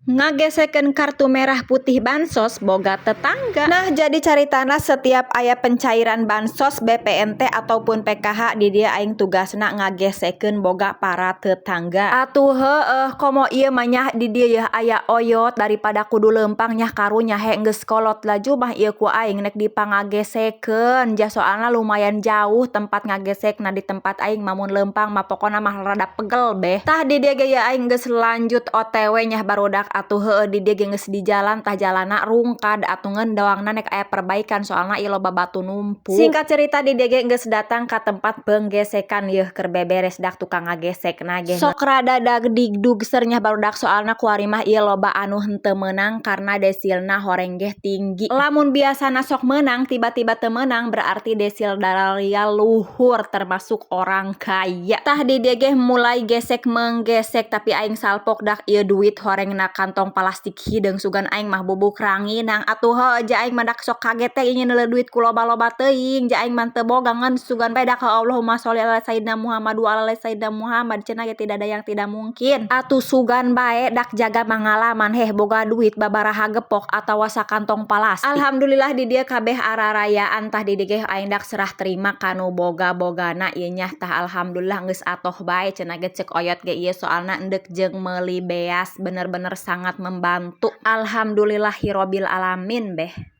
Ngagesekeun kartu merah putih bansos boga tetangga. Nah, jadi caritana setiap aya pencairan bansos BPNT ataupun PKH di dieu aing tugasna ngagesekeun boga para tetangga. Atuh heueuh, komo ieu mah nyah di dieu yeuh aya oyot, daripada kudu leumpang nyah karunya he geus kolot laju mah ieu ku aing nek dipangagesekeun ja, soalna lumayan jauh tempat ngagesekna di tempat aing mah. Mun leumpang mah pokona mah rada pegel beh. Tah, di dieu ge yeuh aing geus lanjut OTW nyah, barudak. Atuh heueuh, di dieu ge geus di jalan. Tah, jalanna rungkad atuh, ngeundoangna nek aya perbaikan, soalna ieu loba batu numpuk. Singkat cerita, di dieu ge geus datang ka tempat penggesekan yeuh, keur beberes dak tukang ngagesekna ge. Sok rada dagdigdug ser nyah, barudak, soalna kuari mah ieu loba anu henteu meunang karena desilna horeng ge tinggi. Lamun biasana sok meunang, tiba-tiba teu meunang, berarti desil dararia luhur, termasuk orang kaya. Tah, di dieu ge mulai gesek menggesek, tapi aing salpok dak ieu duit horengna kantong plastik hideung, sugan aing mah bubuk ranginang. Atuh heueuh, ja aing mah dak sok kaget teh nyeuneuh duit ku loba-loba teuing, ja aing mah teu boga, ngan sugan bae dak Allahumma sholli ala sayyidina Muhammad wa ala sayyidina Muhammad cenah ge, tidak ada yang tidak mungkin. Atuh sugan bae dak jaga pangalaman heh, boga duit babaraha gepok atawa sakantong plastik. Alhamdulillah, di dieu kabeh ararayaan. Tah, di dieu ge aing dak serah terima kanu boga-bogana ieu nyah. Tah, alhamdulillah geus atoh bae cenah ge cek oyot ge ieu, soalna endek jeung meuli beas, bener-bener sangat membantu. Alhamdulillahirabbil alamin beh.